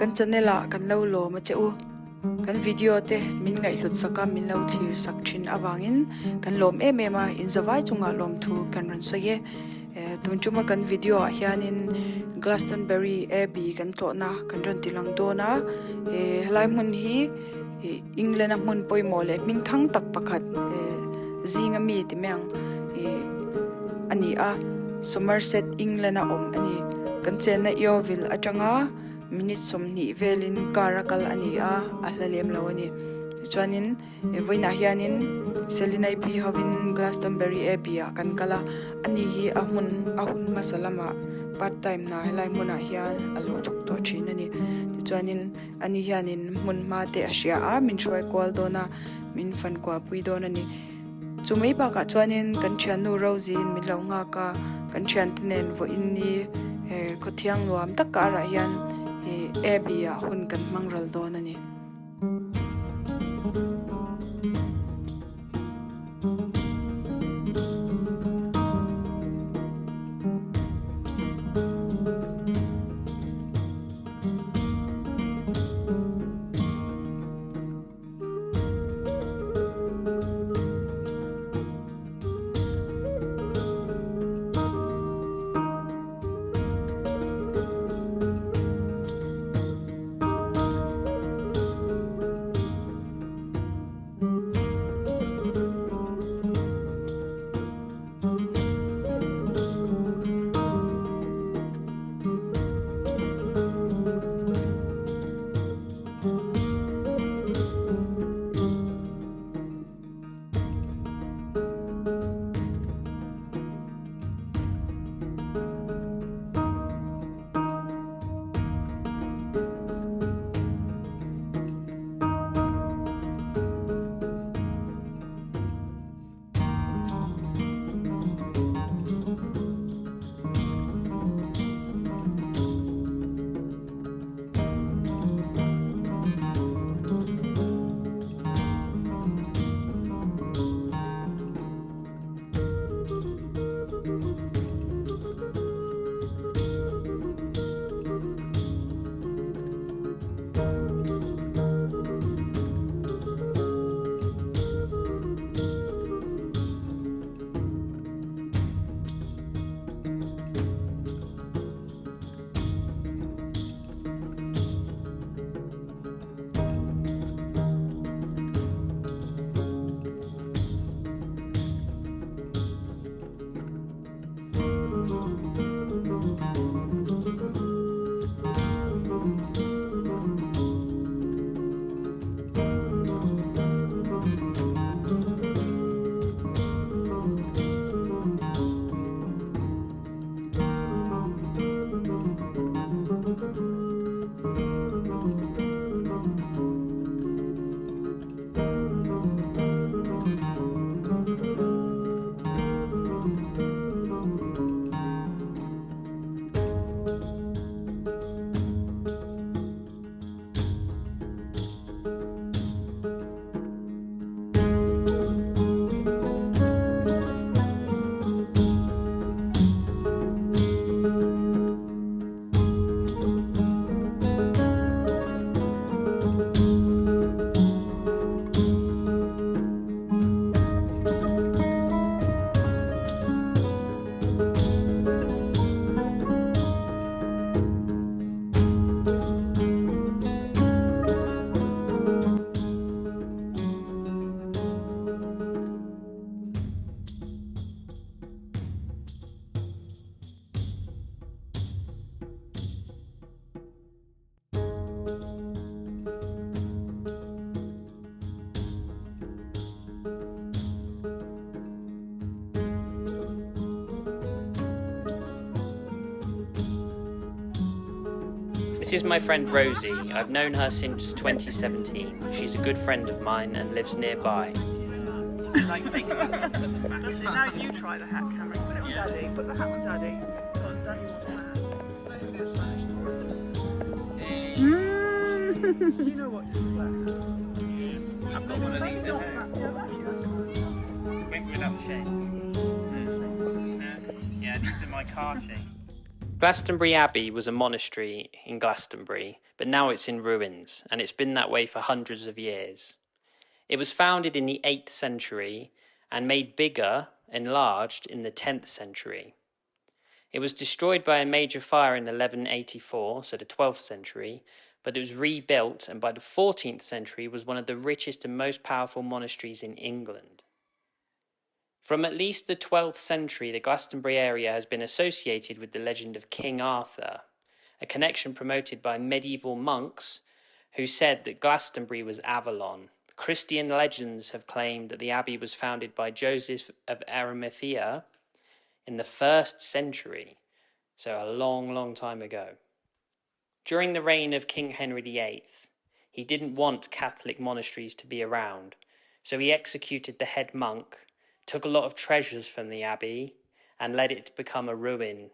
Kan channel ah kan lo lawm a che u. Kan video te min ngaihhlut sak a, min lo thlir sak thin avangin kan lawm em em a, in zavai chungah lawmthu kan rawn sawi e. Tun tuma kan video ah hianin Glastonbury Abbey kan tlawhna kan rawn ti lang dawn a, helai hmun hi England a hmun pawimawh leh hming thang tak pakhat zinga mi ti mai ang a ni a, Somerset England a awm a ni. Kan chenna Yeovil atanga minute 20 velin car a kal a ni a, a hla lem lo a ni. Tichuanin. He vawiinah hianin Selinai pi hovin Glastonbury Abbey ah kan kal a, ani hi a hmun a hun hmasa lamah part time hna helai hmunah hian a lo thawk tawh thin a ni. Tichuanin ani hianin hmun hma te a hria a, min hruai kual dawn a, min fan kual pui dawn a ni. Chu mai bakah chuanin kan thiannu Rosie in min lo nghak a, kan thiante nen vawiin ni khawthiang nuam tak karah hian Abbey ah hun kan hmang ral dawn a ni. This is my friend Rosie. I've known her since 2017. She's a good friend of mine and lives nearby. Now you try the hat, Cameron. Put it on Daddy. Put the hat on Daddy. Go on, Daddy wants the hat. Let him go Spanish for it. You know what? I've got one of these at home. Maybe without the shades. Yeah, these are my car shades. Glastonbury Abbey was a monastery in Glastonbury, but now it's in ruins, and it's been that way for hundreds of years. It was founded in the 8th century and made bigger, enlarged, in the 10th century. It was destroyed by a major fire in 1184, so the 12th century, but it was rebuilt and by the 14th century was one of the richest and most powerful monasteries in England. From at least the 12th century, the Glastonbury area has been associated with the legend of King Arthur, a connection promoted by medieval monks who said that Glastonbury was Avalon. Christian legends have claimed that the abbey was founded by Joseph of Arimathea in the first century, so a long, long time ago. During the reign of King Henry VIII, he didn't want Catholic monasteries to be around, so he executed the head monk, took a lot of treasures from the abbey, and let it become a ruin.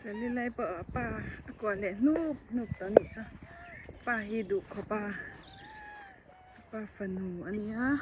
Chali lai pawh a pa a kuah leh hnup hnup tawh a nih saw pa hi duh khawp a pa fanu a nia.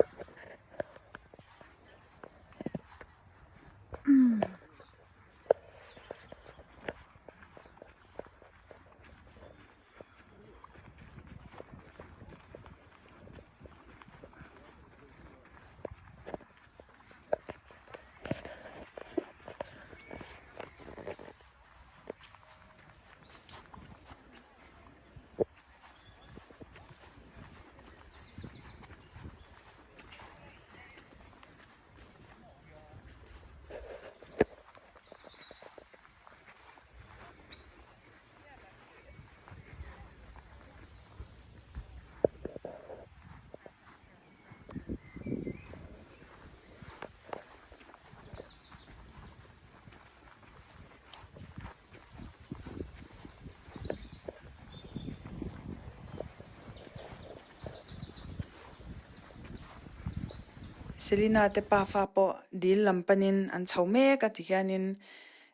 Selina te pafa pawh dil lam panin an chho mek a ti hianin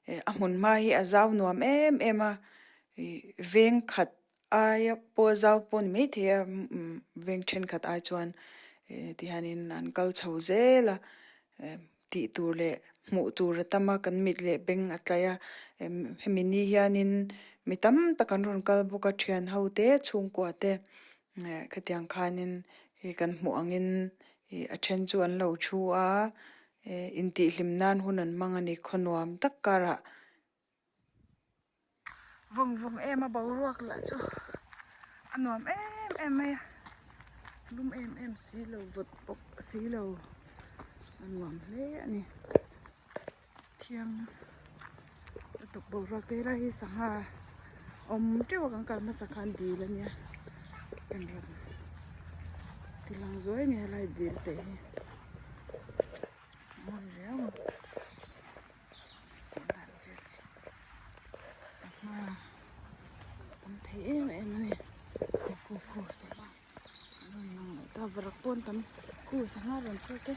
a hmun hma hi a zau nuam em em a ih veng khat Aia pawh zau pawh ni maithei a veng thenkhat ai chuan ti hianin an kal chho zel a tih tur leh hmuh tur a tam a kan mit leh beng a tlai a hemi ni hianin mi tam tak an rawn kal bawk a thian ho te chhungkua te khatiang khanin hei kan hmuh angin ih a then chu an lo thu a intihhlim nan hun an hmang a ni khaw nuam tak karah. Vawng vawng em a boruak lah chu a nuam em em mai a lum em em si lo vawt bawk si lo a nuam hle a ni thiang lutuk boruak te lai hi sangha awm teuh a kan kal hmasa khan dil a nia kan rawn ti lang zuai mai a helai dil te hi a mawi riau a. Sangha tam thei em em a ni khu khu khu sangha an rawn lang leh ta varak pawn tam khu sangha rawn chhuak e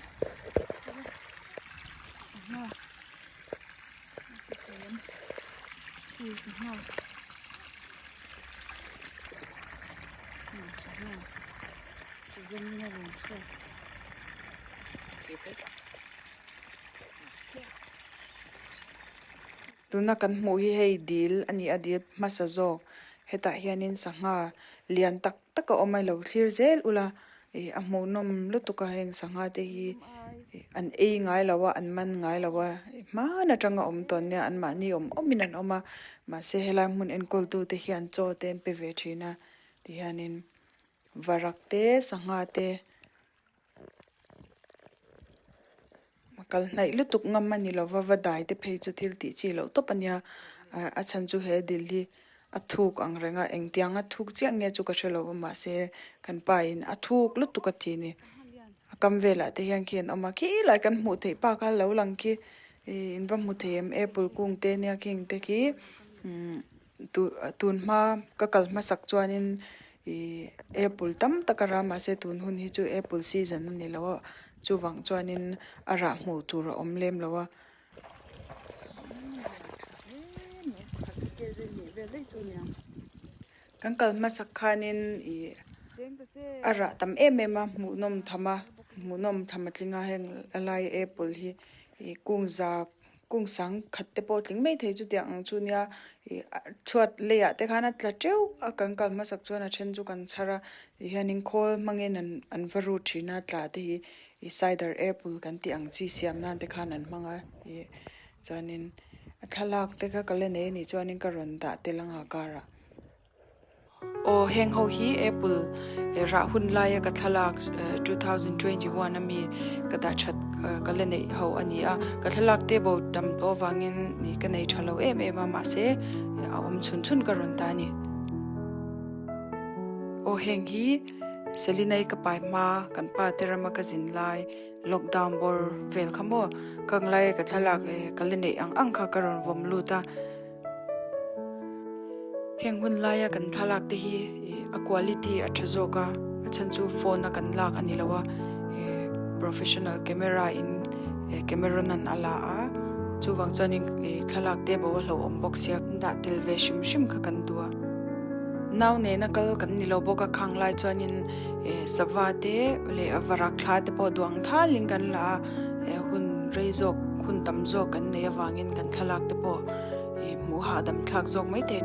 sangha a ti thei em khu sangha sangha chi zawngin a rawn chhuak. Tuna kan hmuh hi hei dil a ni a dil hmasa zawk hetah hianin sangha lian tak tak a awm a lo thlir zel ula ih a hmuhnawm lutuk a heng sangha te hi an ei ngai lo a an man ngai lo a hman atanga awm tawn nia an mahni awm awmin an awm a mahse helai hmun enkawl tu te hian chaw te an pe ve thin a tihianin varak te sangha te. Kal hnaih lutuk ngam a ni lova va dai te phei chu thil tih chi loh tawp a nia a chhan chu he dil hi a thuk ang reng a engtiang a thuk chiah nge chu ka hre lo va mahse kan pa in a thuk lutuk a ti a ni a kam velah te hian khi an awm a khilai kan hmuh theih pa kha lo lang khi ih in va hmu thei em apple kung te nia khing te khi umm tun hma ka kal hmasak chuanin ih apple tam tak a rah mahse tun hun hi chu apple season a ni lo a chuvang chuanin a rah hmuh tur a awm lem lo a. Kan kal hmasak khanin ih a rah tam em em a hmuhnawm tham a hmuhnawm tham a tling a heng a lai apple hi ih kung zak. Kung sang khat te pawh tling mai thei chutiang ang chu nia ih chhuat leiah te khan a tla teuh a kan kal hmasak chuan a then chu kan chhar a ti hianin khawl hmangin an an va rut thin a tla te hi ih cider apple kan tih ang chi siam nan te khan an hmang a ih chuanin a thlalak te kha ka la nei anih chuanin ka rawn dah tel anga karah. Aw heng ho hi apple rah hun laia ka thlalak 2021 ami ka dah that ka la neih ho a ni a ka thlalak te bo tam tawh avangin ka nei tha lo em em a mahse a awm chhun chhun ka rawn ta a ni. Aw heng hi Selinai ka pai hma kan pa te rama ka zin lai lockdown bawr vel kha maw ka ang laia ka thlalak ka la neih ang ang kha ka rawn vawm lut a. Heng hun laia kan thlalak te hi a quality a tha zawk a, a chhan chu phone a kan lak a ni lo a, professional camera in cameron an a la a, chuvang chuanin thlalak te bo a hlauhawm bawk sia, dah tel ve hrim hrim kha kan duh a. Nau nena kal kan ni lo bawk a, khang lai chuanin sava te leh a varak thla te pawh duang thalin kan la a, hun rei zawk hun tam zawk kan neih avangin kan thlalak te pawh hmuh hahdam thlak zawk mai thei.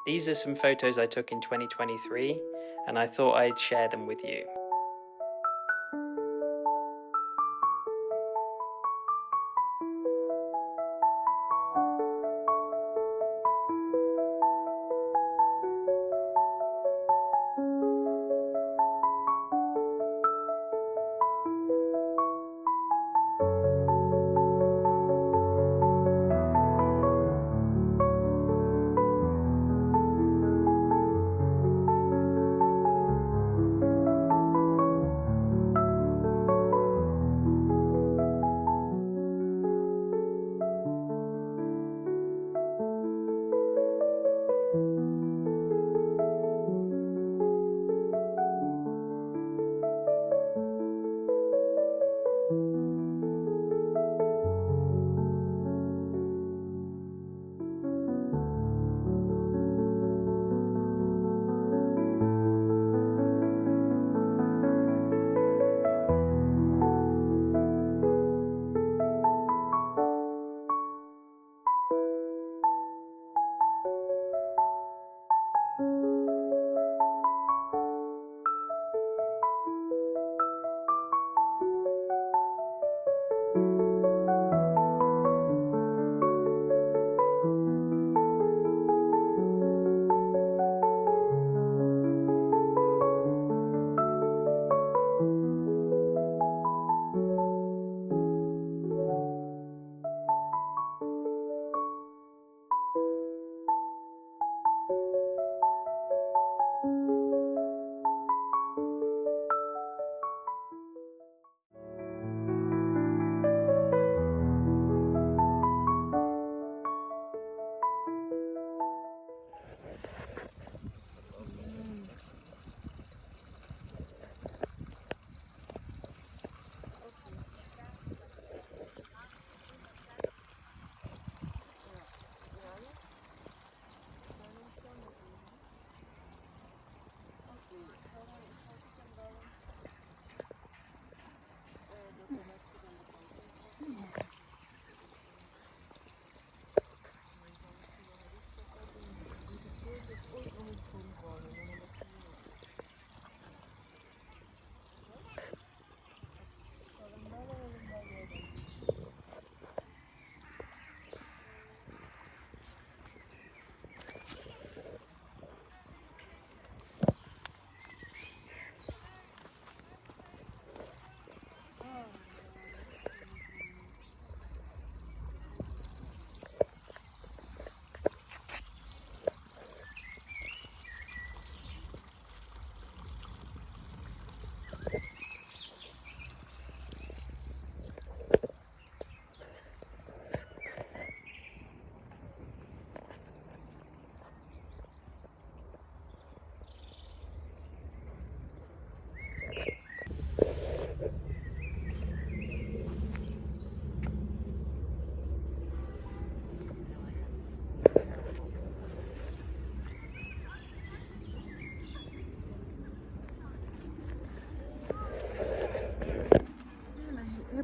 These are some photos I took in 2023 and I thought I'd share them with you.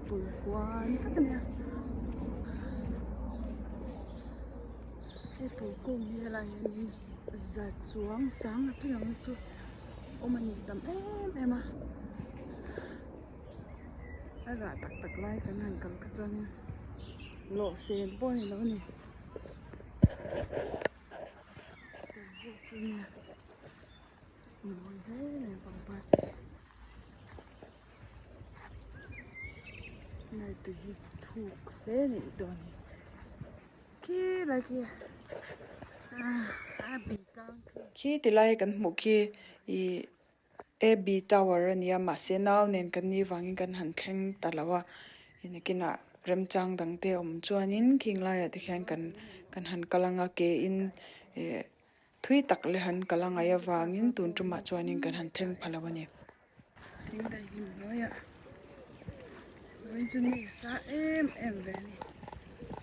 Apple huan vek a nia apple kung hi helai ah hian za chuang sang a tling ang chu awm a ni tam em em a a rah tak tak lai kan han kal kha chuan in lawh sen pawh a ni lo a ni mawi hle mai pangpar te. Nai tui hi thuk hle a nih dawn hi khi lai khi a bi tlang khi. Khi ti lai kan hmuh khi ih AB Tower a ni a mahse nau nen kan nih vangin kan han thleng ta lo a nakinah remchang dang te a awm chuanin khing laiah te khian kan kan han kal anga ke in ih thui tak leh han kal a ngaih avangin tun tumah chuanin kan han thleng pha lo a ni. Thing daihlim hnuaiah vawiin chu ni sa em em ve a ni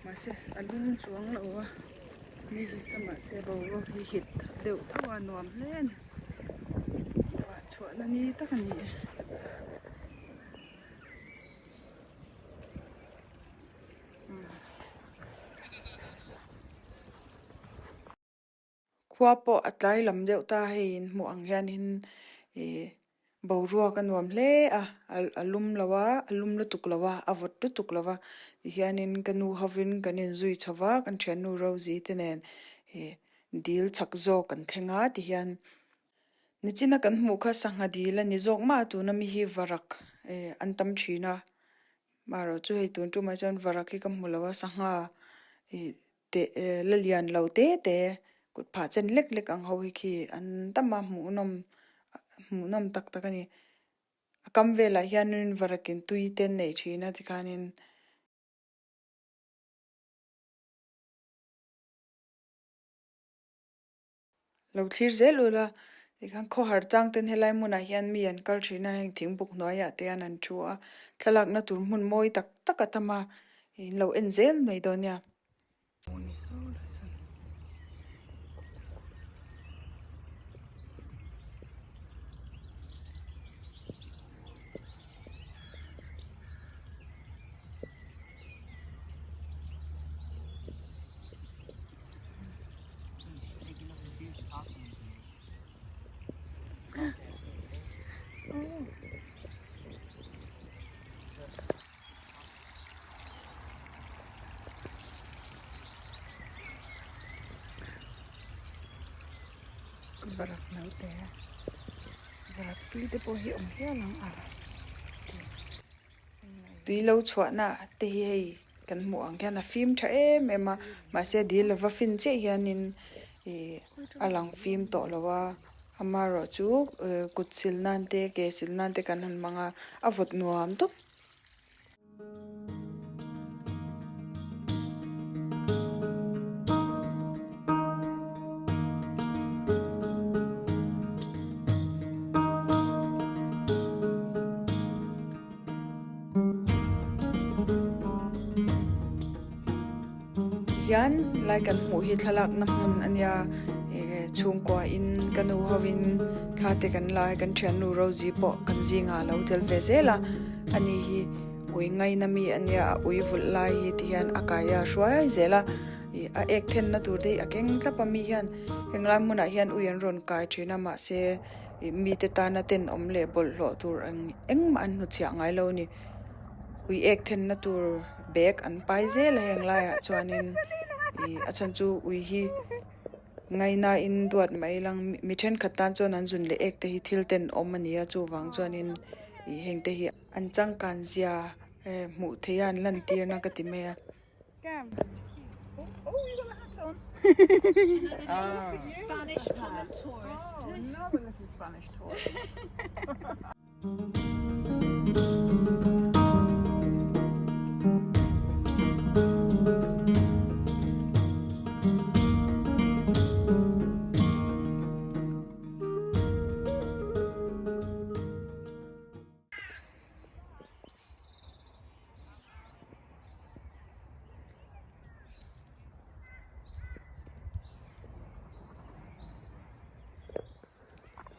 mahse a lum chuang lo a ni hi sa mahse boruak hi hit deuh tho a nuam hle a ni vah chhuahna ni tak a ni e. Khua pawh a tlai lam deuh ta hei in hmuh ang hianin ih boruak a nuam hle a a lum lo a a lum lutuk lo a a vawt lutuk lo va tihianin ka nu hovin kan inzui chho va kan thiannu Rosie te nen ih dil chak zawk an thleng a tihian nichina kan hmuh kha sangha dil a ni zawk mah a tuna mi hi varak ih an tam thin a marawh chu hei tun tumah chuan varak hi ka hmu lo a sangha ih. Teh la lian lo te te kut phah chen lek lek ang ho hi khi an tam a hmuhnawm hmuhnawm tak tak a ni. A kam velah hianin varakin tui te an neih thin a tikhanin. Lo thlir zel ula tikhan khawhar chang ten helai hmunah hian mi an kal thin a heng thingbuk hnuaiah te hian an thu a thlalakna tur hmun mawi tak tak a tam a in lo en zel mai dawn nia. Varak naute varak tui te pawh hi awm hial ang a ti. Tui lo chhuahna te hi hei kan hmuh ang khian a fim tha em em a mahse dil lova fin chiah hianin ih a lang fim tawh lo a amaherawh chu kut sil nan te ke sil nan te kan han hmang a a vawt nuam tawp. Hian lai kan hmuh hi thlalakna hmun a nia eh chhungkua in ka nu ho in thla te kan la a kan thiannu Rosie pawh kan zingah a lo tel ve zel a ani hi ui ngaina mi a nia a ui vulh lai hi ti hian a kai a hruai zel a ih a ek thenna tur te hi a keng tlap a mi hian henglai hmunah hian ui an rawn kai thin a mahse ih mite tana tenawm leh bawlhhlawh tur eng engmah an hnuchhiah ngai lo a ni. Ui ek thenna tur bag an pai zel a heng laiah chuanin ih a chhan chu ui hi ngainain duat mai lang mi thenkhat tan chuan an zun leh ek te hi thil tenawm a ni a chuvang chuanin ih heng te hi an changkan zia hmuh theih a an lantirna ka ti mai a.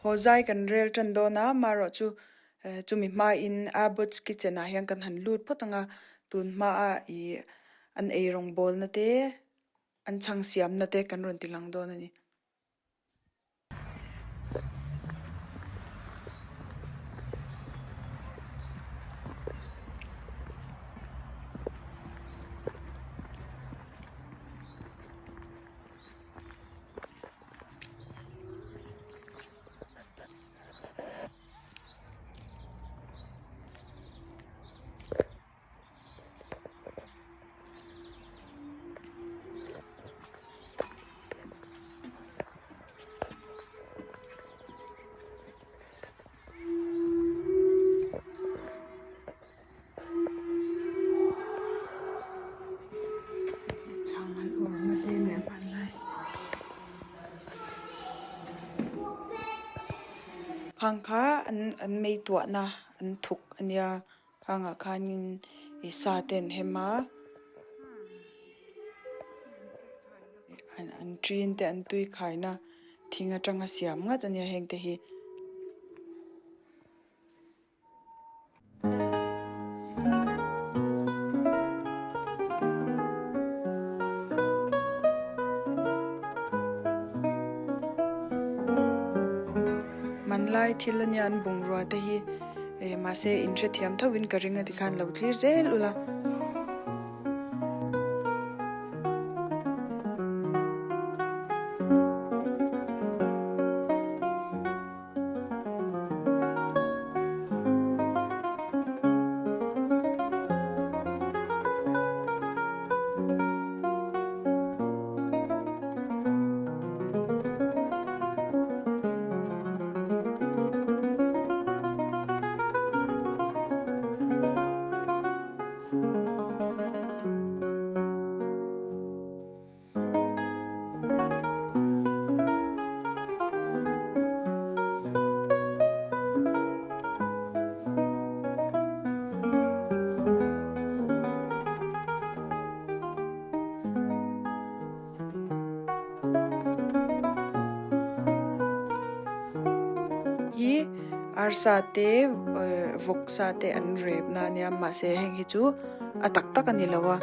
Haw zai kan rel tan dawn a, marawh chu Chumi hmain Abbott's Kitchen ah hian kan han lut phawt ang a, tun hmaa ih an ei rawngbawlna te, an chhang siamna te kan rawn ti lang dawn a ni. Chhang an awrhna te nen hman lai. Khang kha an an mei tuahna an thuk a nia khangah khanin ih sa te an hem a an ṭin te an tui khaina thing aṭanga siam ngat a nia heng te hi. Hmanlai thil ania an bungrua te hi eh mahse in hrethiam tho in ka ring a tikhan lo thlir zel ula. Hi arsa te vawksa te an rep na ania mahse heng hi chu a tak tak a ni lo a.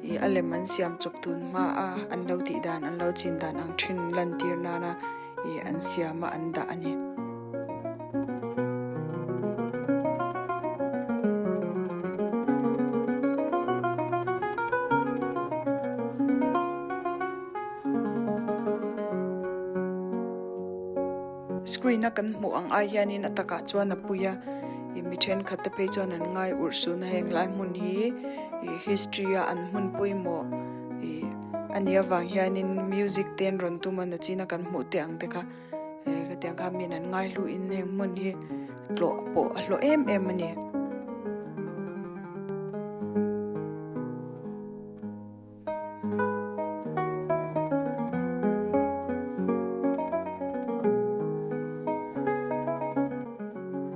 Ih a lem an siam chawp tun hma a an lo tih dan an lo chin dan ang thin lantir nana ih an siam a an dah a ni. Screen a kan hmuh ang ai hianin a takah chuan a pui a, ih mi thenkhat te phei chuan an ngai urh sun a heng lai hmun hi ih history a an hmun pawimawh ih a nih avang hianin music te an rawn tum a nachin a kan hmuh te ang te kha eh khatiang kha miin an ngai hluhin heng hmun hi tlawh pawh a hlawh em em a ni.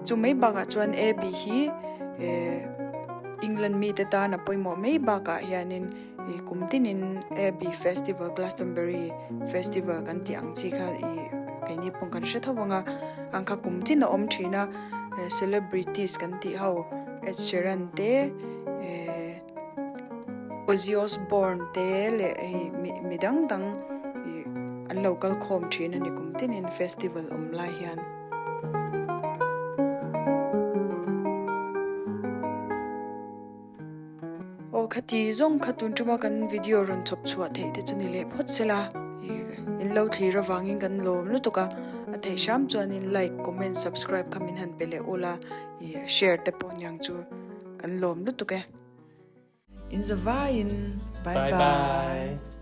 Chu mai bakah chuan Abby hi eh England mite tan a pawimawh mai bakah hianin ih kum tinin Abby festival Glastonbury festival kan tih ang chi kha ih keini pawh kan hre tho ang a ang kha kum tin a awm thin a celebrities kan tih ho Ed Sheeran te eh. Ozzy Osbourne te leh hei mi dang dang ih an lo kal khawm thin a ni kum tinin festival awm lai hian. Aw khati zawng kha tun tuma kan video rawn chhawp chhuah theih te chu ni leh phawt sela ih in lo thlir avangin kan lawm lutuk a, a theih hram chuanin like comment subscribe kha min han pe leh ula ih share te pawh niang chu. Kan lawm lutuk e. In zavaiin bye bye.